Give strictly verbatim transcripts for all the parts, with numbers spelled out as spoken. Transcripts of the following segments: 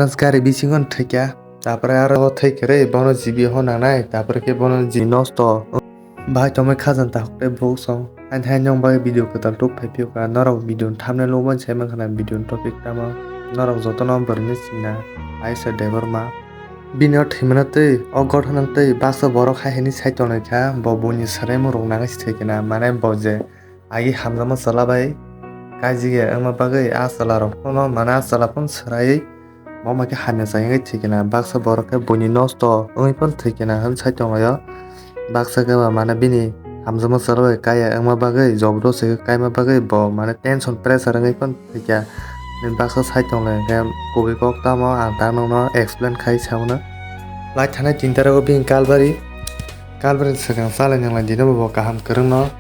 Ambulance gari bisingo thwikha, tapore aro thwi kwrwi bono G B ho nangnai, tapore khe bono G B nosto. Bahai tongmai khajang takhuk tei buk song. Hain hain nong bai video kwtal tuk phai phiyok kha. Norok video ni thumbnail o uansai mankha na video ni topic tamo. Norok jotono bwrwini sina Ayesha Debbarma. Bini o thwimano twi, o gothana twi baksa borok hai hini sai tonwi kha. Bo buini swraimung rok nangwi se thwi khe na, mane bo je agi hamjakma chwla bai kaijigya wngma bagwi a chwla rok phano, mane a chwla phano swraiwi Bo ma khe hamya chayengwi thwikhe na, baksa borok khe buini nosto wngwi phano thwikhe na hwn sai tonglaio. Baksa khe ba mane bini hamjakma chwla bai kaiya wngma bagwi, jobrosi khe kaima bagwi bo mane tension pressure wngwi phano thwikha. Bini baksa sai tonglai hwnkhe kubui kok tamo ang tak nokno explain khai sauna. Lai thanai tinta rogo bini kalbari, kalbari swkang chalai nanglai dino bo kaham kwrwngno.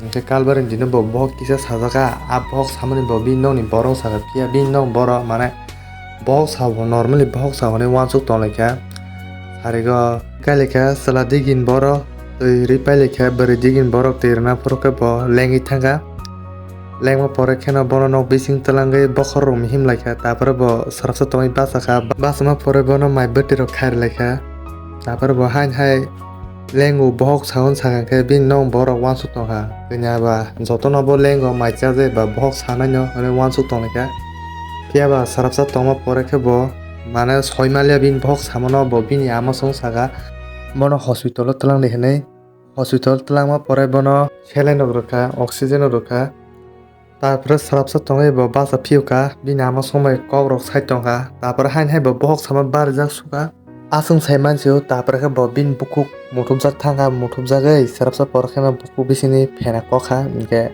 Hwnkhe kalbari dino bo bohok kisa sajaka, a bohok samani bo bini nokni borok saka, phiya bini nok borok mane bohok sabo normally bohok sabo hinwi uansuk tonglaikha. Sarigo kailaikha chwla digini borok twi rwi pailaikha, bwrwi digini borok twi rwna phuru khe bo lengwi thangkha. Lengma pore kheno bono nok bising twlangwi bokhorok mihim laikha, tapore bo swrapsa tongwi bachakha. Bachama pore bono mai bwtwi rok khairlaikha. Tapore bo hain hai Lengo bohok sagon sakha khe bini nok borok uansuk tongkha. Kanya ba jotono bo lengo mai chajakya ba bohok sanaino hwnwi uansuk tonglaikha. Phiya ba swrapsa tongma pore khe bo mane soi maliya bini bohok samano bo bini ama song saka. Bono hospital o twlang di hwnwi. Hospital twlangma pore bono saline rok rwkha, oxygen rok rwkha. Tapore swrapsa tongwi bo bacha phiyokha, bini ama songbai kokrok sai tongkha. Tapore hain hai bo bohok sama barijak sukha. Aswng sai mansio, tapore khe bo bini bukhuk muthubjak thangkha, muthubjagwi swrapsa pore kheno bukhuk bisingni phena kokha. Hinkhe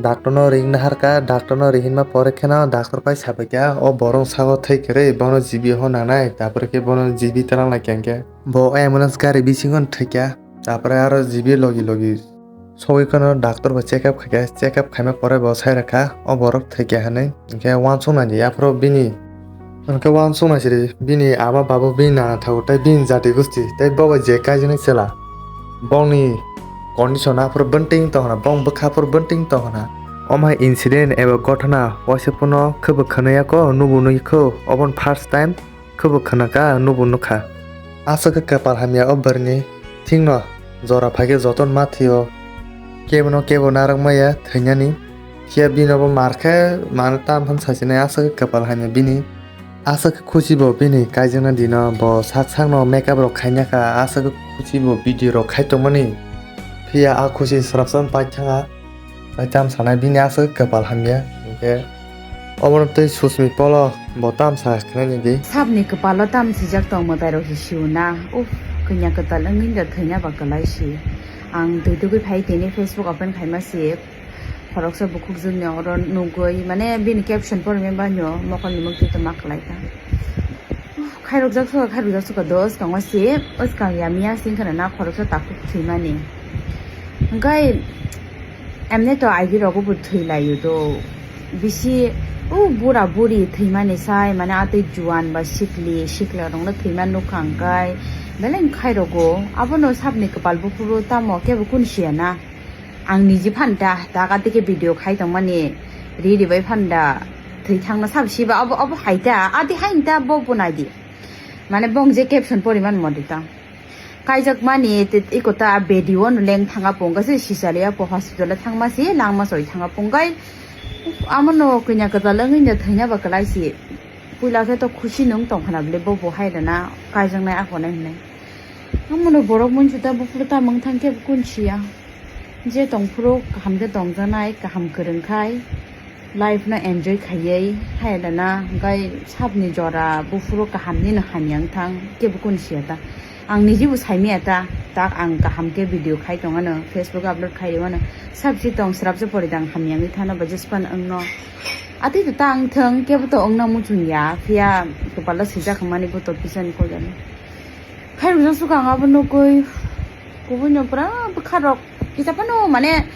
doctorno ring naharkha, doctorno ring hinma pore kheno doctor pai sabaikha, o borok saka thwi kwrwi, bono G B ho nangnai, tapore khe bono G B twlang laikha hinkhe. Bo ambulance gari bisingo thwikha, tapore aro G B logi logi. Sogwi kheno doctor bo check up khaikha, check up khaima pore bo sai rwkha, o borok thwikha hinwi. Hinkhe uansuknai di aphuru bini, hinkhe uansuknai siri bini ama babu, bini nana thago tei bini jati gusti tei bo bai je kaijaknai chwla. Bongni condition aphuru bwntwing tongna, bong bwkha aphuru bwntwing tongna. Omo hai incident eba gothona waisa phano khwbo khwnaya kho, nubo nukya kho, obono first time. Khwbo khwnakha, nubo nukha. Aswk khe kwpal hamya o bwrwini thikno jora phaikhe jotono ma thwio. Kebono kebo narwk maya thwinani. Phiya bino bo mar khe mano tam phan sachinai, aswk khe kwpal hamya bini. Aswk khe khuchi bo bini kaijakna dino bo sak sakno makeup rok khainakha, aswk khe khuchi bo video rok khai tongmani. Phiya a khuchi swrapsa pai thanga. Bai tam sanai bini aswk kwpal hamya, hinkhe obono tei Susmi Polo bo tam sa khnani di. Sabni kwpalo tam sijak tong mwtai rok se siuna. Uff, kanya kwtal wngwi da thwina ba kwlai si. Ang twi tugwi phai tini Facebook open khaima si. Khoroksa bukhuk jwngni oro nugwi, mane bini caption porwi meba nyo mokol ni mukti to ma kwlai kha. Khairokjak sukha, khairokjak sukha do, swkango se, swkang ya miya sing khana na khoroksa takhuk thwimani. Hwnkhe, emne to aigi rogo bo thwi laio do. Bisi, o bura buri thwimani sai, mane atwi juan ba sikli, sikla rokno thwima nukha hwnkhe, belai khairokgo. Abono sabni kwpal buphuru tamo kebo kun siya na. Ang niji phan ta, ta ka tike video khai tongmani, ri ri bai phan da, thwi thangna sab siba, abo, abo hai ta, adi hai ta, bo bo nai di. Mane bong je caption poriman mo di ta. Kaijak mani, te, iko ta video no leng thanga pong ka se sisali apo hospital thangma se, langma soi thanga pong kai. Amo no kanya kwtal wngwi no thwina ba kwlai si. Puila khe to khusi nung tong khana bile bo bo hai rana, kaijak nai ako nai hinai. Amo no borok mun juta buphuru ta mung thang khe kun siya. Je tongphuru kaham khe tongjaknai, kaham kwrwng khai, life no enjoy khaiwi hai rana, hwnkhe sabni jora buphuru kaham nino hamya wng thang, kebo kun siya ta. Ang niji bo saimaya ta, tak ang kaham khe video khai tong ano, Facebook upload khai rw ano, sabsi tong srapsa pori dang hamya wngwi thano ba jespan wngno. Atwi to ta wng thang, kebo to wngna muchung ya, phiya kwpalo swijak mani bo to pisani kol jani. Khairokjak sukha ang abo nukwi, kubui no pura bwkha rok kisa phano mane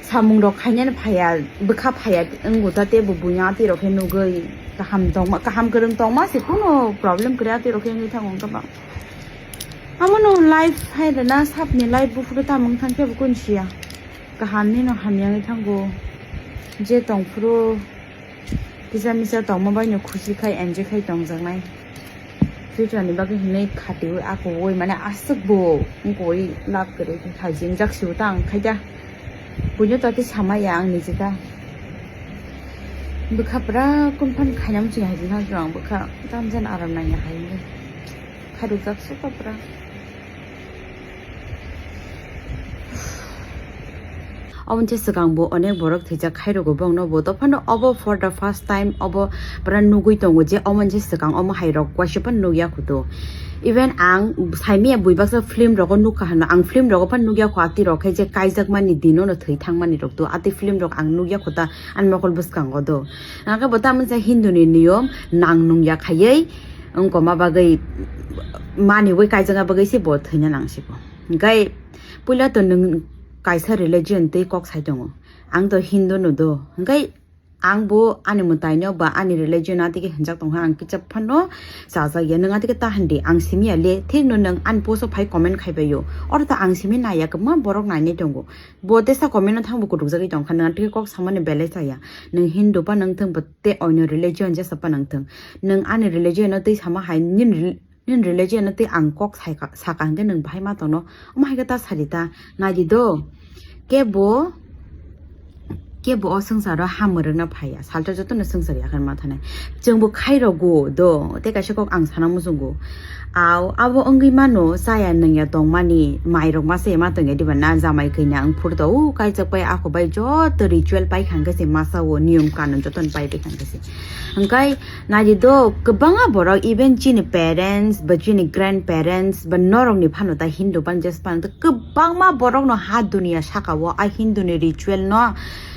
samung rok khainani phaiya, bwkha phaiya wngwi ta tei bo buino atwi rok khe nugwi kaham tongma, kaham kwrwng tongma se, kuno problem kwrwi atwi rok khe wngwi thango wngkha bang. Amo no life hai rwna, sabni life buphuru tamo wng thang khe bo kun siya, kaham nino hamya wngwi thango, je tongphuru. Kisa misa tongma bai no khusi khai enjoy khai tongjaknai. Future ni bagwi hinwi khatiwi akugwi mane aswk bo wngkoi love kwrwi khai jingjak sibo ta ang khai da. Buino tati samaya ang niji ta. Bwkha pura kumphan khainam chini hai jina jang bwkha tamjan aram nanya hai. Khairokjak se to pura. Omo se swkang bo onek borok thwijak khairogo bongno bo, dophano obo for the first time obo pura nugwi tongo je omo se swkang omo hai rok waisa phano nugya khuto. Even ang saimaya bui baksa film rogo nukha hwnwi, ang film rogo phano nugya kho atwi rok khe je kaijakmani dino no thwi thangmani rok do, atwi film rok ang nugya kho ta ani mokol bwskango do. Hwnkhe bo tamo se Hindu ni niyom nang nungya khaiwi wngkoma bagwi maniwi kaijakna bagwi se bo thwina nang se bo. Hwnkhe puila to nwng kaisa religion twi kok sai tongo. Ang to Hindu no do. Hwnkhe ang bo ani mwtai no ba ani religion atike hwnjak tongkha ang kicha phano chajak ya. Nwng atike ta hindi ang simi ya le. Thik no nwng ani post o phai comment khai bai o. Oro to ang simi nai ya kwbangma borok nai nai tongo. Bo tesa comment no thang bo kutuk jagwi tongkha. Nwng atike kok samani belai chaya. Nwng Hindu pa nwng thung bo te oino religion jesa pa nwng thung. Nwng ani religion no twi sama hai nini rel-, nini religion no twi ang kok saika, saka hwnkhe nwng bahai ma tongno. Omo hai khe ta sadi ta. Nai di do. Kebo, kebo o swngcharo ha mwrwkna phaiya. Salsa joto no swngchar ya khe ma thanai. Chwng bo khai rok go do. Te kaisa kok ang sana muchungo. Au, abo wngwi mano chaya nungya tongmani mairok masa ya ma tongya diba na jamai kanya ang phurto u kaijak pai ako bai joto ritual pai khangkhe se masa o niyom kanun joto no pai pai khangkhe se. Hwnkhe naidi do kwbangma borok even chini parents ba chini grandparents ba norok ni phano ta Hindu ban jes pan kwbangma borok no ha dunia saka o a Hindu ni ritual no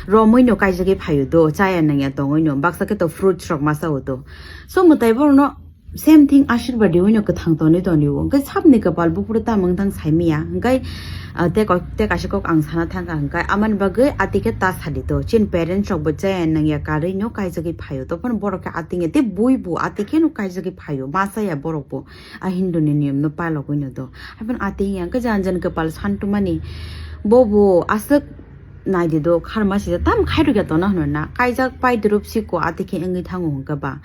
romwi no kaijagwi phaio do chaya nungya tongwi no baksa khe to fruits rok masa o do so mwtai borok no same thing ashirwad riwi no kwthang tonwi tonwi o. Hwnkhe sabni kwpal buphuru tamo wngthang saimaya. Hwnkhe, ah, tei ko-, tei kaisa kok ang sana thangkha hwnkhe, amani bagwi atikhe ta sadi to. Chini parents rok bo chaya nungya karwi no kaijagwi phaio. Tophano borok khe atingya tei bui bo atikheno kaijagwi phaio. Ma chaya borok bo. A Hindu ni niyom no palogwi no do. Haiphano atingya hwnkhe jan jan kwpal santumani. Bo bo aswk Naidi do kharma sida tam khairokya tona hwnwi na kaijak pai drup siko ati khe wngwi thango hwnkhe ba.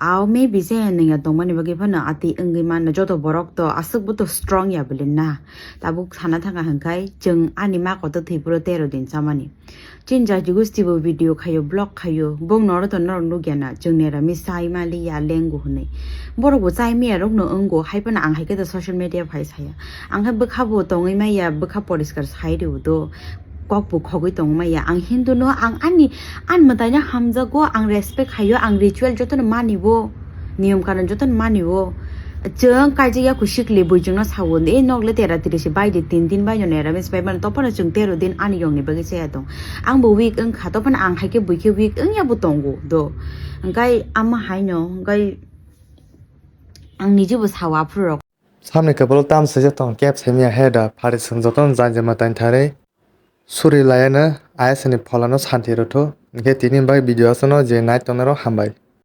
Ao maybe je nungya tongmani bagwi phano ati wngwi mano joto borok to aswk bo to strong ya bwle na. Tabuk sana thangkha hwnkhai chwng ani ma koto thwi phuru tero din chamani. Chini jati gosti bo video khaio vlog khaio bong noro to norok nukya na chwng nera mi sai mali ya lengo hwnwi. Borok bo chai miya rok no wngo hai phano ang hai khe to social media phai saya. Ang khe bwkha bo tongwi maya bwkha poriskar sai rw do. Kok bo khogwi tongmaya. Ang Hindu no, ang ani, ani mwtai no hamjago, ang respect khaio, ang ritual joto no mani o, niyom kanun joto no mani o. Chwng kaijak ya kho sikli bui chwng no sao, e nok le tera tiri se bai di, tin din bai no nera mis bai mano, tophano chwng tero din ani yong ni bagwi chaya tong. Ang bo weak wng kha, tophano ang hai khe bui khe weak wng ya bo tongo do. Hwnkhe ama hai no, hwnkhe ang niji bo sao aphuru rok. Samni kwpalo tam swijak tong kep saimya he da phari chwng jotono jai jema tain tharwi suri layano ayasani pholano santi rwthu. Hwnkhe tini bai video aswkno je nai tongnai rok hambai.